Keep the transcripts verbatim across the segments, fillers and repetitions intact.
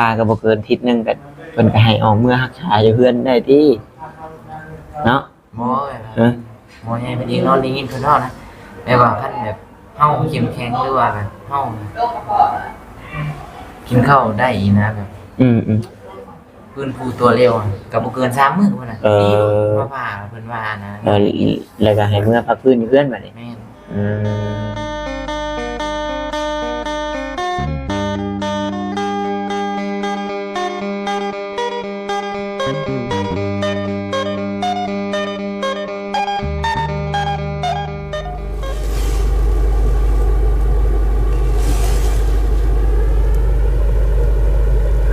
าก็บ่เกินอาทิตย์หนึ่งก็ เพิ่นก็ให้ออกเมือรักษาอยู่เฮือนได้ติ เนาะ หมอ เออ หมอใหญ่เพิ่นเองเนาะ ได้ยินเพิ่นเว้านะ แบบว่าคันแบบเฮาเข้มแข็ง หรือว่าแบบเฮากินข้าวได้อีกนะ แบบ อืม อืม ฟื้นฟูตัวเร็วอะ ก็บ่เกินสามมื้อพุ้นน่ะ เออ ดีอยู่ มาผ่าเพิ่นว่านะ เออ แล้วก็ให้เมือพักฟื้นอยู่เฮือนบัดนี้ แม่น อืม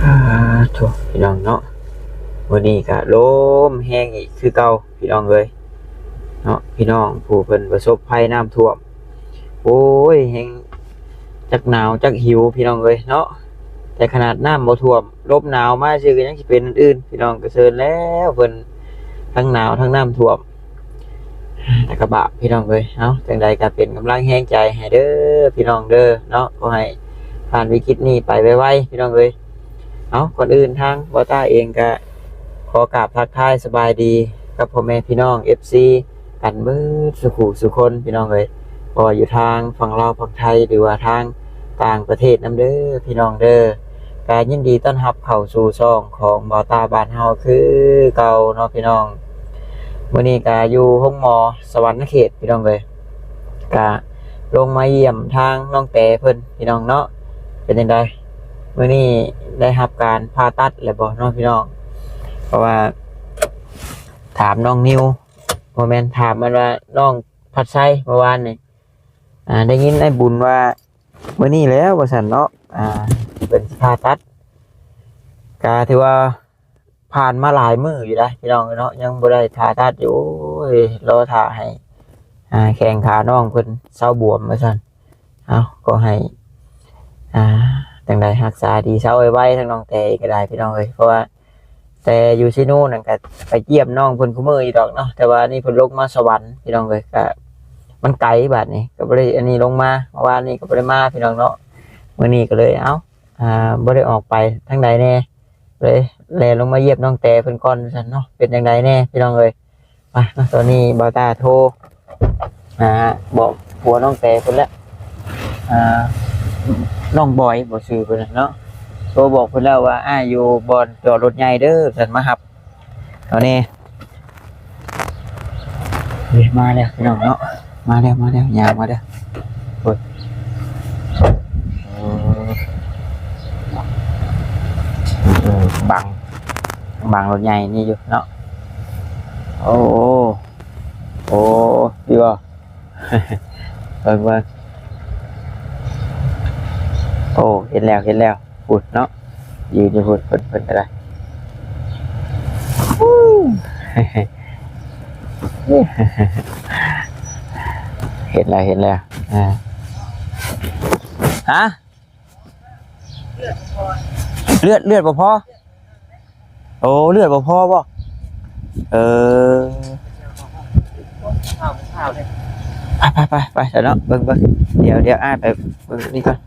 อ่า โถ่ พี่น้องเนาะ มื้อนี้ก็ลมแฮงอีกคือเก่า พี่น้องเอ้ย เนาะ พี่น้องผู้เพิ่นประสบภัยน้ำท่วม โอ้ย แฮงจักหนาวจักหิว พี่น้องเอ้ยเนาะ แต่ขนาดน้ำบ่ท่วม ลมหนาวมาซื่อก็ยังสิเป็นอันอื่น พี่น้อง ก็เซิ่นแล้วเพิ่น ทั้งหนาวทั้งน้ำท่วม แต่ก็บาป พี่น้องเอ้ย เอ้า จั่งใดก็เป็นกำลังแฮงใจให้เด้อ พี่น้องเด้อเนาะ ขอให้ผ่านวิกฤตนี้ไปไวๆ พี่น้องเอ้ย เอ้า ก่อนอื่นทางบ่าวต้าเองก็ขอกราบทักทายสบายดีกับพ่อแม่พี่น้อง เอฟซี กันเบิดสู่ผู้สู่คน พี่น้องเอ้ย บ่ว่าอยู่ทางฝั่งลาวฝั่งไทย หรือว่าทางต่างประเทศนำเด้อ พี่น้องเด้อ ก็ยินดีต้อนรับเข้าสู่ช่องของบ่าวต้าบ้านเฮาคือเก่าเนาะพี่น้อง มื้อนี้ก็อยู่โรงหมอสะหวันนะเขต พี่น้องเอ้ย ก็ลงมาเยี่ยมทางน้องแตเพิ่น พี่น้องเนาะ เป็นจั่งใด มื้อนี้ได้รับการผ่าตัดแล้วบ่เนาะพี่น้อง เพราะว่าถามน้องนิว บ่แม่น ถามมันว่าน้องพัดไซเมื่อวานนี่ อ่า ได้ยินอ้ายบุญว่ามื้อนี้แล้วว่าซั่นเนาะ อ่า เพิ่นสิผ่าตัด ก็ถือว่าผ่านมาหลายมื้ออยู่นะพี่น้องเนาะ ยังบ่ได้ผ่าตัดอยู่ โอ้ย รอท่าให้ อ่า แข้งขาน้องเพิ่นเซาบวมว่าซั่น เอ้า ก็ให้ อ่า จั่งใดรักษาดีเซาไวๆ ทั้งน้องแตก็ได้พี่น้องเอ้ย เพราะว่า แต่อยู่ซิโนนั่นก็ไปเยี่ยมน้องเพิ่นคุมื้ออยู่ดอกเนาะ แต่ว่านี่เพิ่นลงมาสะหวันพี่น้องเอ้ย ก็มันไกลบาดนี้ ก็บ่ได้อันนี้ลงมา เมื่อวานนี้ก็บ่ได้มาพี่น้องเนาะ มื้อนี้ก็เลย เอ้า อ่า บ่ได้ออกไปทางใดแน่ เลยแล่นลงมาเยี่ยมน้องแตเพิ่นก่อนว่าซั่นเนาะ เป็นจั่งใดแน่พี่น้องเอ้ย ไปเนาะ ตอนนี้บ่าวต้าโทร อ่า บอกผัวน้องแตเพิ่นแล้ว อ่า น้องบอยบ่ ชื่อเพิ่นน่ะเนาะ โทรบอกเพิ่นแล้วว่า อ้ายอยู่บ่อนจอดรถใหญ่เด้อ ซั่นมารับเอาแน่ เฮ้ย มาแล้วพี่น้องเนาะ มาแล้ว มาแล้ว ย่างมาแล้ว โอ้ย โอ้ เออ บัง บังรถใหญ่นี่อยู่เนาะ โอ้ โอ้ โอ้ พี่บ่ เบิ่ง เบิ่ง โอ้ เห็นแล้ว เห็นแล้ว พุ้นเนาะ ยืนอยู่พุ้น เพิ่น เพิ่นก็ได้ เห็นแล้ว เห็นแล้ว อ่า ฮะ เลือด เลือดบ่พอ โอ้ เลือดบ่พอบ่ เออ ไป ไป ไป ไปซะเนาะ เบิ่ง เบิ่ง เดี๋ยว เดี๋ยวอ้ายไปเบิ่งนี่ก่อน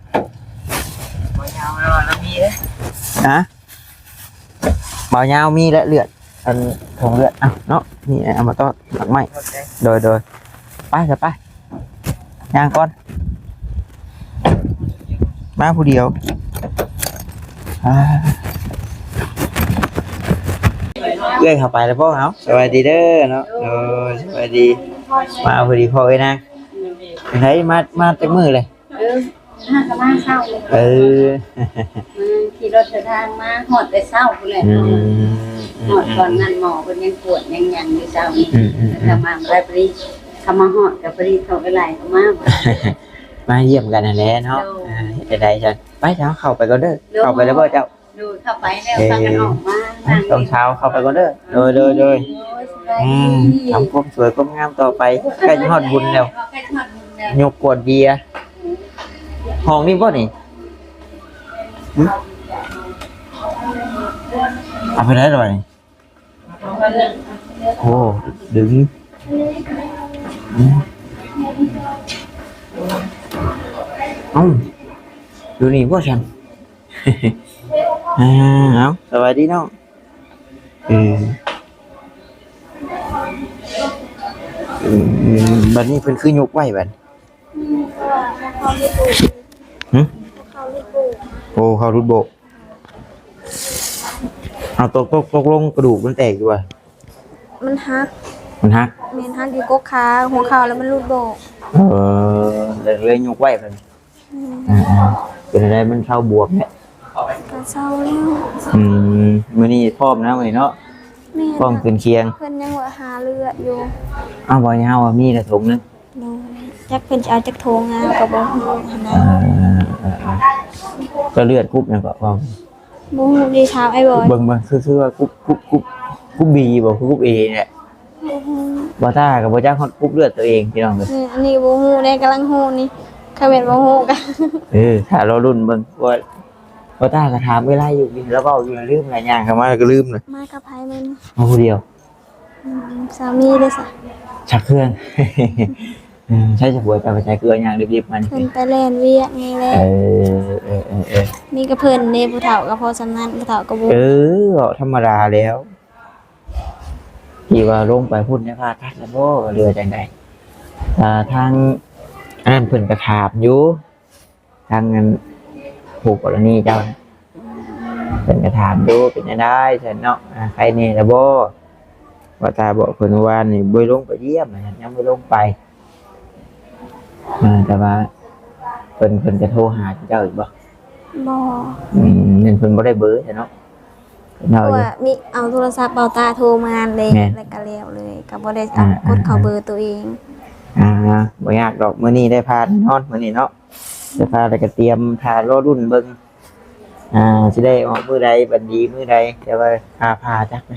บ่ยาวแล้ว เรามีเด้ ฮะ บ่าวยาวมีแล้วเลือด อัน ถุงเลือด อ่ะ เนาะ นี่เอามาต้อนดอกไม้ โดย โดย ไปเถอะ ไป ย่างก่อน มาผู้เดียว อ่า เอื้อยเข้าไปแล้วบ่ เอ้า สบายดีเด้อเนาะ โอ้ย สบายดี มาพอดีพ่อเอ้ยนะ ไผมา มาจักมื้อเลย เออ หากะมาเช้าเลย เออ อืม ขี่รถเดินทางมา ฮอดแต่เช้าพู้นแหละ อืม ฮอดตอนนั้นหมอเพิ่นยังกวดยังหยังอยู่เช้านี้ อืม อืม อืม แล้วมาบ่ได้พอดี เขามาฮอดก็พอดีเขาก็ไล่เขามา มาเยี่ยมกันนั่นแหละเนาะ โดย อ่า เฮ็ดจั่งใดซั่น ไปเถาะ เข้าไปก่อนเด้อ โดย เข้าไปแล้วบ่เจ้า โดย เข้าไปแล้ว เออ พากันออกมา ไป นั่ง ตอนเช้าเข้าไปก่อนเด้อ โดย โดย โดย โดย สบายดี อืม ทำความสวยความงามต่อไป ใกล้จะฮอดบุญแล้ว ใกล้จะฮอดบุญแล้ว ยกขวดเบียร์ ห้องนี้บ่นี่ หึ เอาไปได้หรือเปล่านี่ โอ้ ดึง อืม เอ้า ดูนี่บ่ฉัน อ่า เอา สวัสดีน้อง เออ เออ บัดนี้เพิ่นคือยกไว้บัด หึ โอ้ เข่าหลุดโบะ เอา ตก ตก ตกลงกระดูกมันแตกอยู่บ่ มันหัก มันหัก แม่น หักอยู่กกขา หัวเข่า แล้วมันหลุดโบะ เออ เลย เลยยกไว้บัดนี้ อืม อ่าๆ เป็นอะไร มันเซาบวมเนี่ย ก็เซาแล้ว อืม มื้อนี้พร้อมนะมื้อนี้เนาะ แม่น พร้อมขึ้นเคียง เพิ่นยังว่าหาเลือดอยู่ อ้าว บ่ยาวว่ามีละถุงหนึ่ง โดย จักเพิ่นสิเอาจักถุงนะ ก็บ่ฮู้หั้นนะ เออ เออ เออ ก็เลือดกรุ๊ปหยังก็พร้อม บ่ฮู้ ได้ถามอ้ายบอย เบิ่ง เบิ่ง คือ คือว่ากรุ๊ป กรุ๊ป กรุ๊ป กรุ๊ป B บ่ คือกรุ๊ป A เนี่ย บ่ฮู้ บ่ต้าก็บ่จักฮอดกรุ๊ปเลือดตัวเองพี่น้องเอ้ย นี่ อันนี้บ่ฮู้เด้ กำลังฮู้นี่ คันแม่นบ่ฮู้ก็ เออ ถ้ารอลุ้นเบิ่ง ว่า บ่ต้าก็ถามเวลาอยู่นี่ แล้วเว้าอยู่นะ ลืมหลายอย่าง เข้ามาก็ลืมนะ มากับไผมื้อนี้ มาผู้เดียว อืม สามีเด้ซะ ซักเครื่อง อืม ใช้สะบวยไป ไปใช้เครื่องย่างรีบๆ มัน เพิ่นไปแล่นเวียกนี่แหละ เออ เออ เออ เออ มีกับเพิ่นเด้ ผู้เฒ่าก็พอส่ำนั้น ผู้เฒ่าก็บ่ เออ เว้าธรรมดาแล้ว ที่ว่าลงไปพุ้นในผ่าตัดแล้วบ่ หรือว่าจั่งใด อ่า ทางอันนั้นเพิ่นก็ถามอยู่ ทางอันผู้กรณีเจ้านะ เพิ่นก็ถามอยู่ เป็นจั่งใดซั่นเนาะ อ่า ไข้แน่แล้วบ่ ว่าตาบอกเพิ่นว่านี่บ่ลงไปเยี่ยมนะ ยังบ่ลงไป อ่า แต่ว่าเพิ่น เพิ่นก็โทรหาเจ้าอีกบ่ บ่ อืม นั่นเพิ่นบ่ได้เบอร์ซะเนาะ เพราะว่ามีเอาโทรศัพท์บ่าวตาโทรมาเลย แม่น แล้วก็แล้วเลย ก็บ่ได้เอา อ่า กดเข้า อ่า เบอร์ตัวเอง อ่า บ่ยากดอก มื้อนี้ได้ผ่าแน่นอน มื้อนี้เนาะ ได้ผ่าแล้วก็เตรียมถ่ารอลุ้นเบิ่ง อ่า สิได้ออกมื้อใด บัดดีมื้อใด แต่ว่าค่าผ่าจักไหม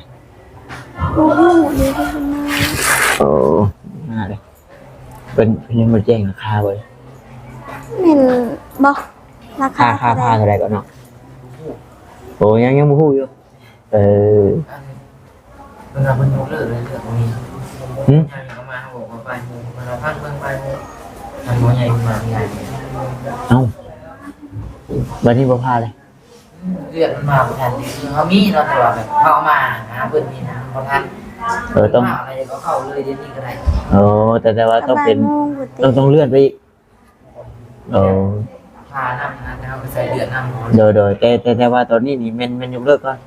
บ่ฮู้ เดี๋ยวเพิ่นมา โอ้ มาเลย เพิ่น เพิ่นยังบ่แจ้งราคาบ่เลย แม่นบ่ ราคา ค่า ค่า เท่าใด ค่าเท่าใดก่อนเนาะ โอ้ ยัง ยังบ่ฮู้อยู่ เออ อัน เพิ่นว่าเพิ่นยกเลิกเลย เรื่องนี้ หึ ยังเอามาบอกว่าบ่ายโมง เพิ่นว่าพักเบิ่งบ่ายโมง ทางหมอใหญ่เพิ่นว่าบ่ายโมง เอ้า บัดนี้บ่ผ่าเลย เลือดมันมาบ่ทัน คือเขามีเนาะ แต่ว่าแบบเขาเอามาหาเพิ่นนี่นะ บ่ทัน เออ ต้อง มาอะไรก็เข้าเลยเดี๋ยวนี้ก็ได้ โอ้ แต่ แต่ว่าต้องเป็น บ่ายโมงพุ้นติ ต้อง ต้องเลื่อนไปอีก โอ้ ผ่านำนะ แต่เขาก็ใส่เลือดนำ โดย โดย แต่ แต่ แต่ว่าตอนนี้นี่แม่น แม่นยกเลิกก่อน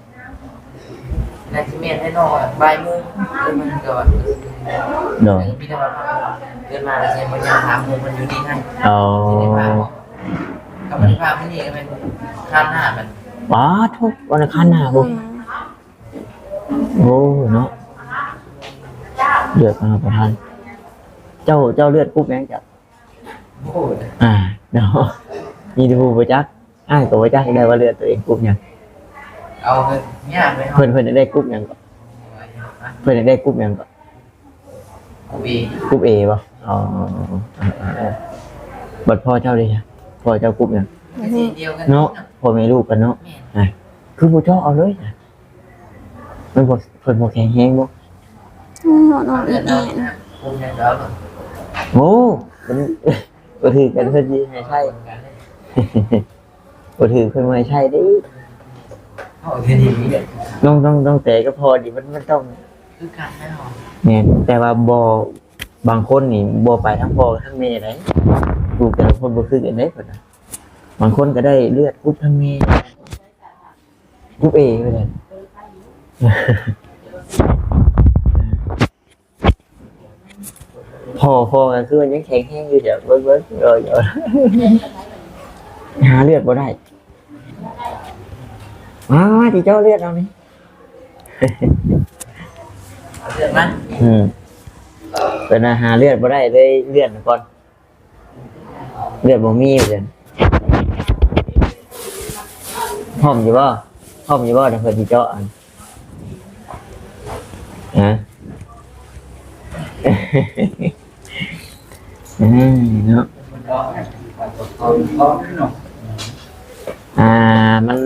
น่าสิแม่นแน่นอน บ่ายโมง แล้วมันก็ว่า โดย มีแต่ว่าเพิ่นมาแล้วใช่ เพิ่นยังถามหมู่เพิ่นอยู่นี่ให้ อ๋อ สิได้พาบ่ ก็บ่ได้พามื้อนี้ก็แม่นคานหน้ามัน ป๊าดโธ่ วันอังคารหน้าพุ้น อืม โอ้ เนาะ เลือดมาบ่ทัน เจ้า เจ้าเลือดกรุ๊ปหยังจ้ะ โอ้ อ่า เนาะ มีแต่ผู้บ่จัก อ้ายก็บ่จักได้ว่าเลือดตัวเองกรุ๊ปหยัง เอาเถอะ ยากเลยครับ เพิ่น เพิ่นได้กรุ๊ปหยังก่อน เพิ่นได้กรุ๊ปหยังก่อน กรุ๊ป A กรุ๊ป A บ่ อ๋อ เออ เออ เออ บัดพ่อเจ้าเด้จ้ะ พ่อเจ้ากรุ๊ปหยัง กระสีเดียวกัน เนาะ พ่อแม่ลูกกันเนาะ แม่น อ่ะ คือบ่เจาะเอาเลยจ้ะ มันบ่ เพิ่นบ่แข็งแรงบ่ อืม อ่อนๆ แอนๆ กรุ๊ปเดียวกัน โอ้ มัน บ่ถือกันเพิ่นสิให้ใช้ บ่ถือเพิ่นบ่ให้ใช้เด้ เอาแค่นี้ น้อง น้อง น้องแต่กับพ่อนี่มัน มันต้อง คือกันแน่นอน แม่น แต่ว่าบ่ บางคนนี่บ่ไปทั้งพ่อทั้งแม่ได๋ ลูกแต่ละคนบ่คือกันเด้เพิ่นน่ะ บางคนก็ได้เลือดกรุ๊ปทั้งแม่ กรุ๊ป A ว่าซั่น พ่อ พ่อก็คือมันยังแข็งแรงอยู่จ้ะ เบิ่ง เบิ่ง เออ เออ หาเลือดบ่ได้ มา มา สิเจาะเลือดเอานี่ เอาเลือดมา อืม เพิ่นว่าหาเลือดบ่ได้เลยเลื่อนก่อน เลือดบ่มีว่าซั่น พร้อมอยู่บ่ พร้อมอยู่บ่ เดี๋ยวเพิ่นสิเจาะอัน ฮะ อืม เนาะ อ่า มัน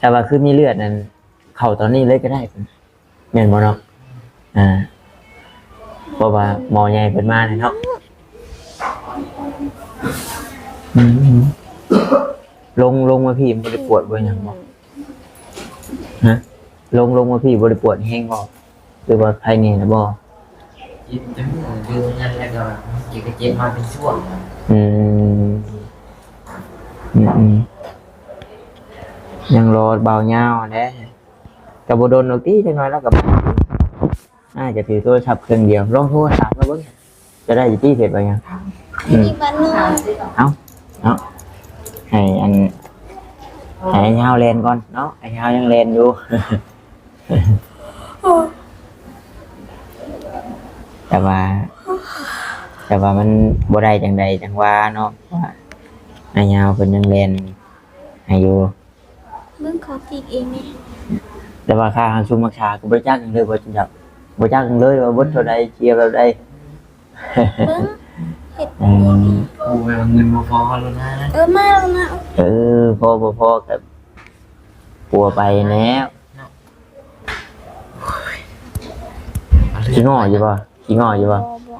ถ้าว่าคือมีเลือดนั่น เข้าตอนนี้เลยก็ได้ แม่นบ่เนาะ อ่า เพราะว่าหมอใหญ่เพิ่นมาแล้วเนาะ อืม ลง ลงมาพี้บ่ได้ปวดบ่หยังบ่ ฮะ ลง ลงมาพี้บ่ได้ปวดแฮงบ่ หรือว่าไข้แน่นะบ่ เจ็บจมูกอยู่นั่นแล้วก็มันก็เจ็บมาเป็นช่วง อืม อืม อืม ยังรอเบายาวแหละ ก็บ่โดนดอกติ จักหน่อยแล้วก็มา อ้ายก็ถือโทรศัพท์เครื่องเดียว ลองโทรถามลาวเบิ่ง จะได้อยู่ติ เฮ็ดว่าหยัง อืม อีกวันหนึ่ง เอ้า เอ้า ให้อัน ให้อ้ายยาวแล่นก่อนเนาะ อ้ายยาวยังแล่นอยู่ แต่ว่า แต่ว่ามันบ่ได้จั่งใดจั่งว่าเนาะ เพราะว่าอ้ายยาวเพิ่นยังแล่นให้อยู่ เบิ่งเขาจิกเองแหน่ แต่ว่าค่าเฮาซุมรักษาก็บ่จักหยังเลย บ่จัก บ่จักหยังเลยว่าเบิดเท่าใด เสียแบบใด เบิ่ง เฮ็ด อืม โอ้ย เงินบ่พอแล้วนะ เออ มาแล้วนะ เออ พอบ่พอก็ปัวไปแล้ว เนาะ โอ้ย ขี้ง้ออยู่บ่ ขี้ง้ออยู่บ่ บ่ บ่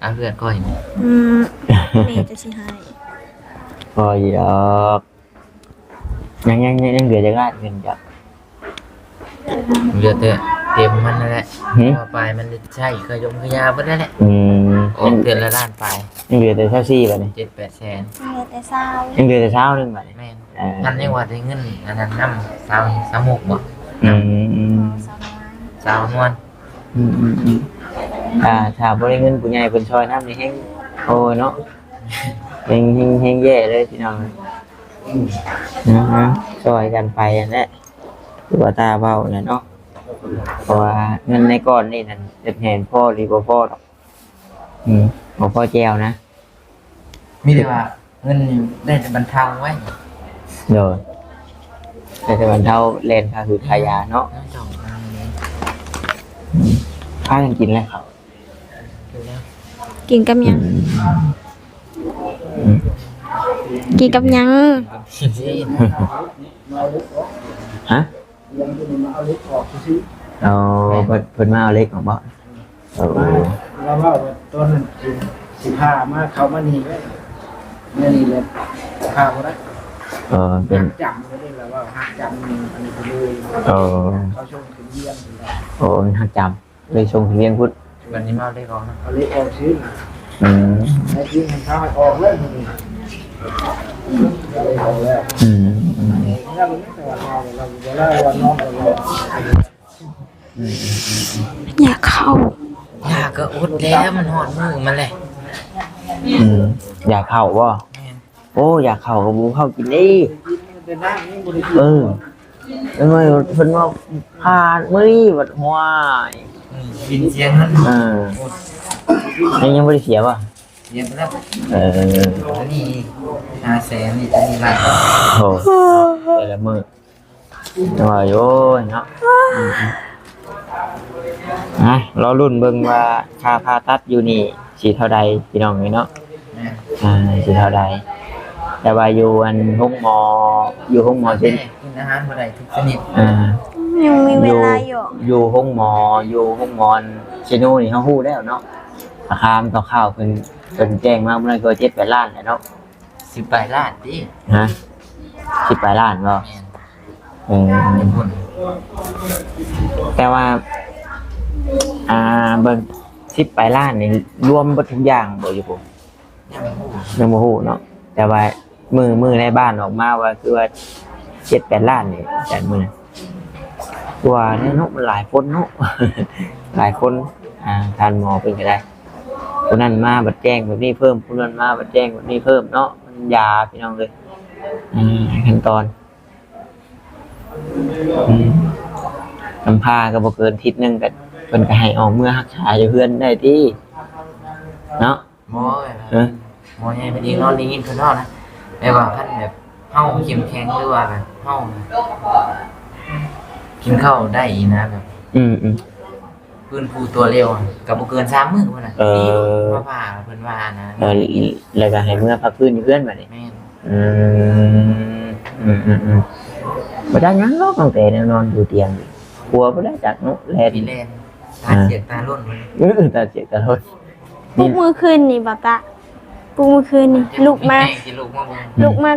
เอา เอาเลือดก้อยนี่ อืม แม่จะสิให้ พออยู่ดอก ยัง ยัง ยัง ยังเหลือจักล้านเงินจ้ะ เหลือแต่เต็มมันนั่นแหละ หืม เพราะว่าปลายมันใช้ขยมขยาเบิดนั่นแหละ อืม ออกเดือนละล้านปลาย ยังเหลือแต่ซาวสี่บาทนี่ เจ็ดแปดแสน เหลือแต่ซาว ยังเหลือแต่ซาวหนึ่งบาทนี่ แม่น เออ นั่นยังว่าได้เงินอันนั้นนำ ซาว ซาวหกบ่ อืม อืม ซาวนวล อืม อืม อืม อ่า ถ้าบ่ได้เงินผู้ใหญ่เพิ่นช่วยนำนี่แฮง โอ้ยเนาะ แฮง แฮง แฮงแย่เลยพี่น้อง อืม อืม อืม ช่วยกันไปนั่นแหละ คือว่าตาเว้าแหละเนาะ เพราะว่าเงินในก้อนนี่นั่น จะแทนพอหรือบ่พอดอก อืม บ่พอแจวนะ มีแต่ว่าเงินได้แต่บรรเทาไว้ โดย ได้แต่บรรเทาแล่นค่าหืดค่ายาเนาะ น้ำจ่องน้ำนี้ อืม พากันกินแล้วเขา กินแล้ว กินกับหยัง อืม อืม กินกับหยัง กินกับซีน ฮะ เลี้ยงตัวนี้มาเอาเหล็กออกซื่อๆ อ๋อ เพิ่น เพิ่นมาเอาเหล็กออกบ่ เออ มา เราว่าตอนนั้นสิ สิพามาเข้ามานี่ไว้ แม่นี่เลยพาบ่ได้ เออ เป็น หักจำเลย เราว่าหักจำนี่ อันนี้ก็เลย เออ เขาส่งขึ้นเวียงขึ้นไป โอ้ มันหักจำ เลยส่งขึ้นเวียงพุ้น วันนี้มาเอาเหล็กออกนะ เอาเหล็กออกซื่อนะ อืม ไอ้ที่มันเข้าให้ออกเลย มันนี่ เอาเหล็กออกแล้ว อืม อืม เออ แล้วมันไม่ใช่ว่าเรา เรา เรา เรานอน เรา อยากเข้า อยากก็อดแล้ว มันฮอดมื้อมันแหละ อืม อยากเข้าบ่ แม่น โอ้ อยากเข้าก็บ่เข้ากินเด้ แต่น้ำนี่บ่ได้กิน เออ เพิ่นว่า เพิ่นว่าพามื้อนี้บัดห้วย อืม กินเสียเงิน เออ ยัง ยังบ่ได้เสียบ่ เสียไปแล้ว เออ อันนี้ห้าแสน นี่ตัวนี้ล้าน โอ้ แต่ละมื้อ ว่าอยู่เนาะ อืม อืม อ่ะ รอลุ้นเบิ่งว่าค่าผ่าตัดอยู่นี่สิเท่าใดพี่น้องเอ้ยเนาะ แม่น อ่า สิเท่าใด แต่ว่าอยู่อันโรงหมอ อยู่โรงหมอเซโน กินอาหารบ่ได้ทุกชนิด อ่า ยังมีเวลาอยู่ อยู่โรงหมอ อยู่โรงหมอเซโนนี่เฮาฮู้แล้วเนาะ ราคามันก็คร่าวๆ เพิ่น เพิ่นแจ้งมามื้อนั้นก็เจ็ดแปดล้านแหละเนาะ สิบปลายล้านติ ฮะ สิบปลายล้านบ่ แม่น เออ เป็นคน แต่ว่า อ่า เบิ่ง สิบปลายล้านนี่รวมเบิดทุกอย่างบ่อยู่พุ้น ยังบ่ฮู้ ยังบ่ฮู้เนาะ แต่ว่ามื้อ มื้อในบ้านออกมาว่าคือว่าเจ็ดแปดล้านนี่ แต่มื้อนั้น ว่าแน่เนาะ มันหลายคนเนาะ หลายคน อ่า ท่านหมอเพิ่นก็ได้ ผู้นั้นมาบัดแจ้งแบบนี้เพิ่ม ผู้นั้นมาบัดแจ้งแบบนี้เพิ่มเนาะ มันยาพี่น้องเอ้ย อืม ขั้นตอน อืม นำพาก็บ่เกินอาทิตย์หนึ่งก็ เพิ่นก็ให้ออกเมือรักษาอยู่เฮือนได้ติ เนาะ หมอ เออ หมอใหญ่เพิ่นเองเนาะ ได้ยินเพิ่นเว้านะ แบบว่าคันแบบเฮาเข้มแข็ง หรือว่าแบบเฮากินข้าวได้อีกนะ แบบ อืม อืม ฟื้นฟูตัวเร็วอะ ก็บ่เกินสามมื้อพุ้นน่ะ เออ ดีมาผ่าเพิ่นว่านะ เออ แล้วก็ให้เมือพักฟื้นอยู่เฮือนบัดนี้ แม่น อืม อืม อืม อืม บ่จักหยังหรอก ตั้งแต่แนวนอนอยู่เตียง กลัวบ่ได้จักเนาะ แล่น สิแล่น ตาเสียกตาล่น เออ ตาเสียกตาล่น ปลุกมื้อคืนนี่บ่ตะ ปลุกมื้อคืนนี่ ลุกมา แม่สิลุกมาบ่ ลุกมา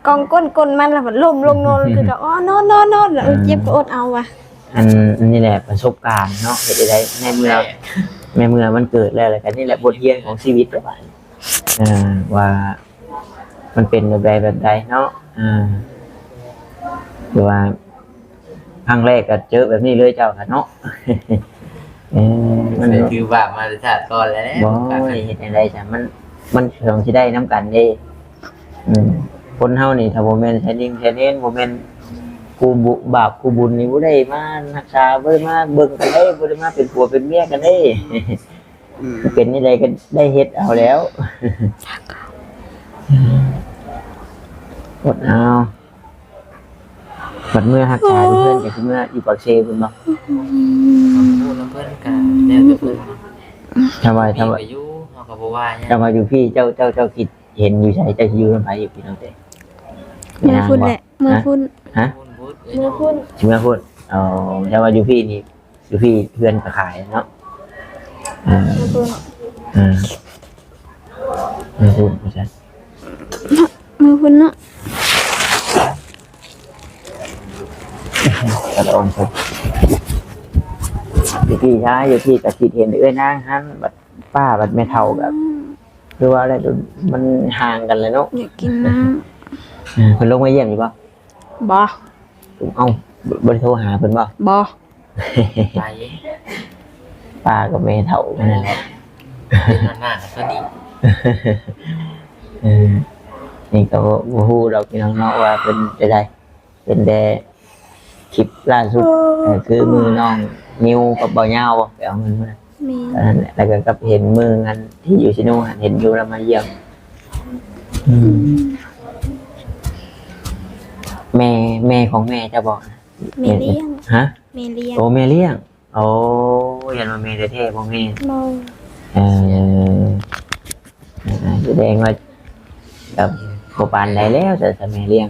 กองก้นก้นมันแล้วมันล้มลงนอน คือก็ อ๋อ นอนนอนนอนแล้ว เออ เจ็บก็อดเอาว่ะ อัน อันนี้แหละประสบการณ์เนาะ เฮ็ดได้ในเมื่อ ในเมื่อมันเกิดแล้ว แล้วก็นี่แหละบทเรียนของชีวิต อ่า ว่ามันเป็นแบบใดแบบใดเนาะ อ่า หรือว่าครั้งแรกก็เจอแบบนี้เลยเจ้าค่ะเนาะ เออ มัน คือ คือบาปมาแต่ชาติก่อนแล้ว บ่ เฮ็ดจั่งใดจ้ะ มัน มันต้องสิได้นำกันเด้ อืม คนเฮานี่ถ้าบ่แม่นใช้นิ่งใช้เน้น บ่แม่นคู่บุ บาปคู่บุญนี่บ่ได้มารักษา บ่ได้มาเบิ่งกันเด้ บ่ได้มาเป็นผัวเป็นเมียกันเด้ อืม เป็นนี่ใดก็ได้เฮ็ดเอาแล้ว อดเอา บัดเมื่อฮักษาอยู่เพื่อนก็สิเมื่ออยู่ปากเซพุ่นบ่ อืม พูดแล้วเพื่อนกัน แล้วแต่เพื่อน ทำไม ทำไม ก็อยู่ เฮาก็บ่ว่าหยัง ทำไมอยู่พี่ เจ้า เจ้า เจ้าคิดเห็นอยู่ไส เจ้าสิอยู่นำไผอยู่พี่น้องเต้ เมือพุ่นแหละ เมือพุ่น ฮะ พูดพูด เมือพุ่น สิเมือพุ่น อ๋อ แต่ว่าอยู่พี่นี่ อยู่พี่เพื่อนก็ขายเนาะ อ่า เมือพุ่น อ่า เมือพุ่น ว่าซั่น เมือพุ่นเนาะ กระดองเพิ่น อยู่พี่ช้า อยู่พี่ก็คิดเห็นเอื้อยนางหั้น บัดป้าบัดแม่เฒ่าก็ อืม คือว่าอะไร มันห่างกันเลยเนาะ อยากกินน้ำ เออ เพิ่นลงมาเยี่ยมอยู่บ่ บ่ เอ้า บ่ บ่ได้โทรหาเพิ่นบ่ บ่ ไป ป้ากับแม่เฒ่านั่นแหละ เป็นหน้าก็ดี เออ นี่ก็บ่ บ่ฮู้ดอกพี่น้องเนาะ ว่าเป็นจั่งใด เป็นแต่คลิปล่าสุด เออ คือมื้อน้องนิวกับบ่าวยาวบ่ ไปเอาเงินมา แม่น ตอนนั้นแหละ แล้วก็กับเห็นมื้ออันที่อยู่ซิโนหั่น เห็นอยู่แล้วมาเยี่ยม อืม อืม แม่ แม่ของแม่เจ้าบ่ แม่เลี้ยง ฮะ แม่เลี้ยง โอ้ แม่เลี้ยง โอ้ ยันว่าแม่แท้ๆ บ่แม่น บ่ เออ อ่า แสดงว่าก็บ่ปานใดแล้ว แต่ แต่แม่เลี้ยง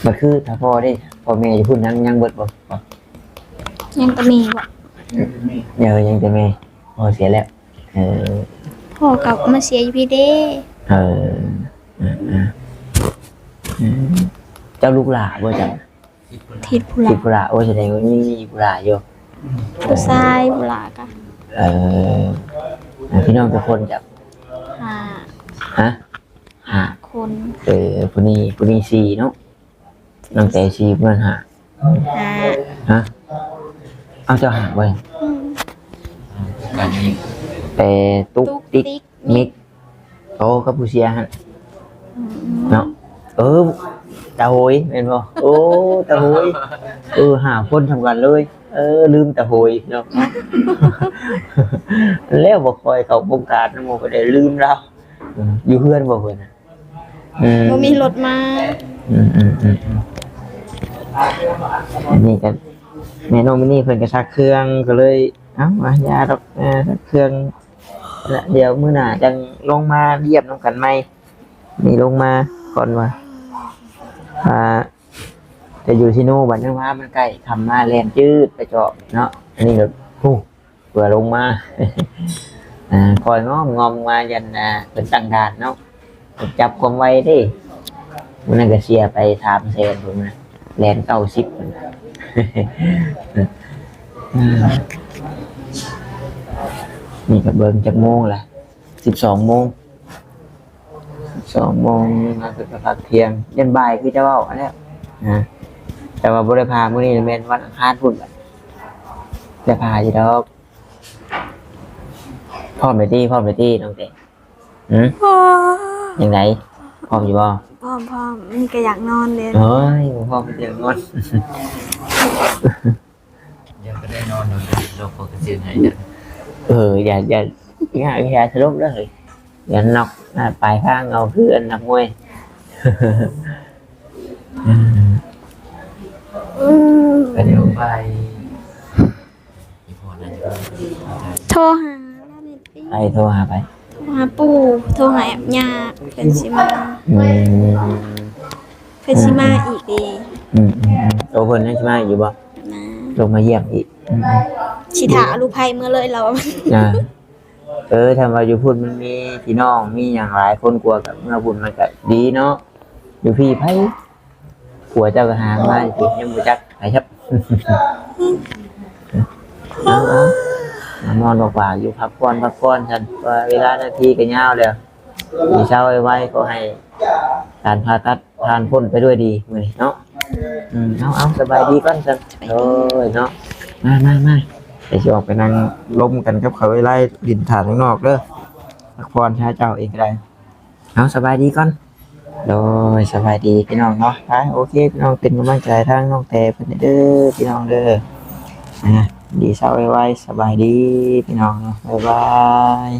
มันคือถ้าพ่อเด้ พ่อแม่อยู่พุ้นยัง ยังเบิดบ่ ยังแต่แม่บ่ เออ ยังแต่แม่ พ่อเสียแล้ว เออ พ่อก็มาเสียอยู่พี้เด้ เออ เออ เออ อืม เจ้าลูกหลานบ่เจ้า ทิดผู้หลาน ทิดผู้หลาน โอ้ แสดงว่ามี มีผู้หลานอยู่ ผู้ชายผู้หลานก็ เออ อ่ะ พี่น้องจักคนจ้ะ ห้า ฮะ ห้า คน เออ ผู้นี้ ผู้นี้สี่เนาะ น้องแต่สี่ เพื่อนห้า ห้า ฮะ เอาเจ้าห้าไว้ อืม แต่ตุ๊กติ๊กมิก โอ้ กับผู้เสียหั่น อืม เนาะ เออ ตาโหยแม่นบ่ โอ้ ตาโหย เออ ห้าคนทำกันเลย เออ ลืมตาโหยเนาะ แล้วบ่ค่อยเข้าวงการนำ บ่ได้ลืมแล้ว อืม อยู่เฮือนบ่เพิ่นน่ะ อืม บ่มีรถมา อืม อืม อืม อืม อันนี้ก็แม่น้องมินนี่เพิ่นก็ซักเครื่อง ก็เลย เอ้า ว่ายาดอก เออ ซักเครื่อง แล้วเดี๋ยวมื้อหน้าจั่งลงมาเยี่ยมนำกันใหม่ นี่ลงมาก่อนว่า อ่า จะอยู่ที่นู่น บัดนี้ว่ามันใกล้ค่ำมาแล่นจืดไปเจาะเนาะ อันนี้ก็ ฮู้ เผื่อลงมา อ่า คอยงอมงอมมายัน อ่า เพิ่นตั้งด่านเนาะ จับความไวเด้ มื้อนั้นก็เสียไปสามแสน พุ่นนะ แล่นเก้าสิบ พุ่นนะ นี่ก็เบิ่งจักโมงละ สิบสองโมง สองโมง มาก็พักเที่ยง ยันบ่ายคือจะเว้าอันเนี้ยนะ แต่ว่าบ่ได้พามื้อนี้ แม่นวันอังคารพุ้นล่ะ ได้พาอยู่ดอก พร้อมเลยติ พร้อมเลยติ น้องเต้ หืม พร้อม จั่งใด พร้อมอยู่บ่ พร้อม พร้อม นี่ก็อยากนอนเลย โอ้ย บ่พร้อมก็อยากนอน เดี๋ยวก็ได้นอนโดนโลกโฟกัสให้เด้อ เออ อย่า อย่า อย่า อย่าสลบเลย อย่าน็อก อ่า ปลายข้างเอาคืออันนักมวย อืม ก็เดี๋ยวไป โทรหาลาวแม่ติ ไอ้โทรหาไผ โทรหาปู่ โทรหาย่า เพิ่นสิมา อืม เพิ่นสิมาอีกเด้ อืม อืม อืม โอ้ เพิ่นยังสิมาอีกอยู่บ่ มา ลงมาเยี่ยมอีก อืม อืม สิถ่าลูกไผเมื่อเลยเรา อ่า เออ ถ้าว่าอยู่พุ้นมันมีพี่น้อง มีหยังหลายคนกว่ากับเมือพุ้นมันก็ดีเนาะ อยู่พี้ไผผัวเจ้าก็หามาอยู่พี้ ยังบ่จักไผครับ เอาๆ นอนบ่ปากอยู่ พักผ่อน พักผ่อนซั่น ว่าเวลานาทีก็ยาวแล้ว สิเซาไวๆ ขอให้การผ่าตัดผ่านพ้นไปด้วยดีมื้อนี้เนาะ อืม เอาๆ สบายดีก่อนซั่น โอ้ยเนาะ มาๆๆ ไปสิออกไปนั่งลมกันกับเขาไวๆ หลิ้นถ่านข้างนอกเด้อ พักผ่อนหาเจ้าเองก็ได้ เอาสบายดีก่อน โดย สบายดีพี่น้องเนาะ ไป โอเค พี่น้อง เป็นกำลังใจทางน้องแต่เพิ่นเด้อ พี่น้องเด้อ อ่ะ ดีเซาไวๆ สบายดีพี่น้องเนาะ บ๊ายบาย